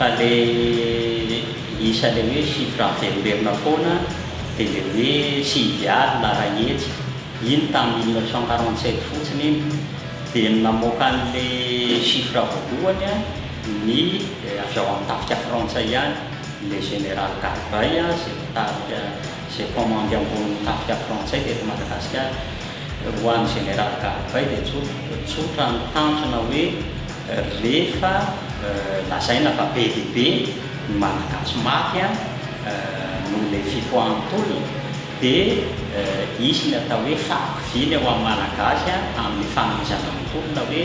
Fa le isa le hoe chiffre miverimberina foana dia le hoe 90 iray hetsy iny tamin'ny 1947 fotsiny iny. Dia ny namoaka an'le chiffre voalohany a, ny avy ao amin'ny tafika frantsay ihany, le général Garbay a, zay mitarika, zay commande ambonin'ny tafika frantsay teto Madagasikara. Ho an'ny général Garbay dia tsotra ny tanjona hoe rehefa lazaina fa be dia be ny Malagasy maty a noho le fipoahan'ny tolona, dia hisy ny atao hoe fahakiviana eo amin'ny Malagasy amin'ny fanohizana ny tolona hoe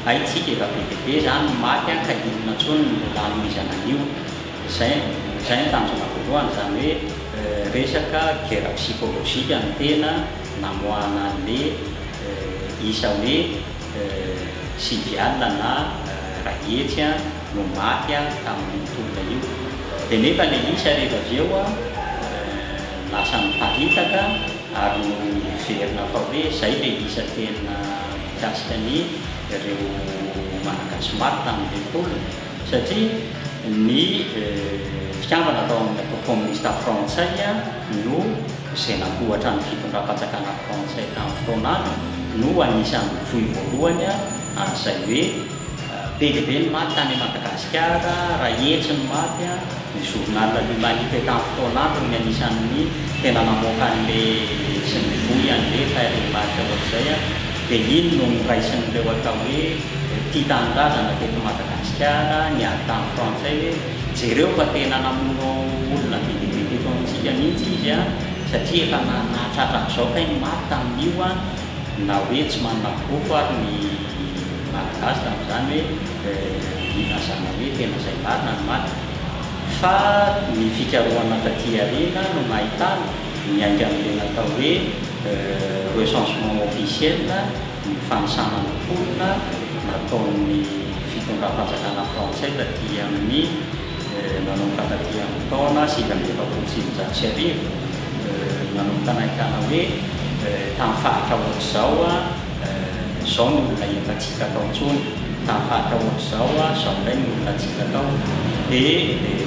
haintsika efa be dia be zany ny maty a, ka inona intsony no mbola hanohizana an'io. Zay ny tanjona voalohany, zany hoe resaka guerre psychologique ny tena namoahana an'le isa hoe 90 na 100 a no maty a tamin'io tolona io. Dia nefa le isa rehefa avy eo a lasa miparitaka ary no miverina fa hoe zay le isa tena mikasika ny ireo Malagasy maty tamin'le tolona, satria ny mpikambana tao amin'ny atao communiste frantsay no izay nampohatra ny fitondram-panjakana frantsay tamin'ny fotoan'andro no anisan'ny voy voalohany an'izay hoe be dia be ny maty tany Madagasikara, 100 ny maty. Ny journal L'Humanité tamin'ny fotoan'andro ny anisan'ny tena namoaka an'le sy nivoy an'le tarehimarika ohatr'izay. Dia iny no noraisin'ireo atao hoe tia tanindrazana teto Madagasikara niady tamin'ny frantsay hoe jereo fa tena namono olona be dia be teto amintsika mihitsy izy a, satria efa nahatratra an'izao kay ny maty tamin'io a, na hoe tsy manana porofo ary ny Malagasy tamin'izany hoe ilazana hoe tena izay marina ny maty. Fa ny fikarohana taty aoriana no nahitana niainga amin'ilay natao hoe recensement officiel, ny fanisana ny mponina nataon'ny fitondram-panjakana frantsay taty amin'ny nanomboka taty amin'ny taona 1949, nanomboka nahitana hoe tamin'ny faritra ohatr'izao izao ny olona efa tsy hita tao intsony, tamin'ny faritra ohatr'izao izao indray ny olona tsy hita tao. Dia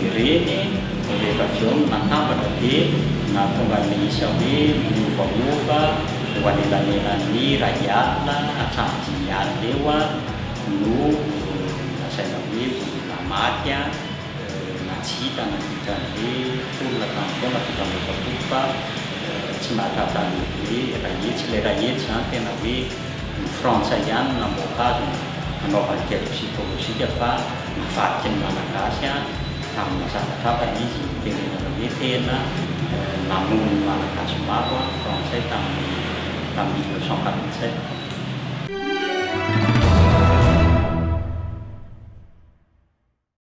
ireny rehefa avy eo no natambatra dia nahatonga an'ilay isa hoe miovaova eo anelanelan'ny 1000 hatramin'ny 5000 eo no lazaina hoe olona maty na tsy hita nandritra an'ilay tolona tamin'ny taona 47 fa tsy nahatratra an'ilay 100. Ilay 100 izany tena hoe ny frantsay ihany no namoaka azy nanaovany guerre psychologique, fa navadiky ny Malagasy tamina zavatra hafa ilay izy nitenenana hoe tena namono ny Malagasy maro ny frantsay tamin'ny tamin'ny 1947.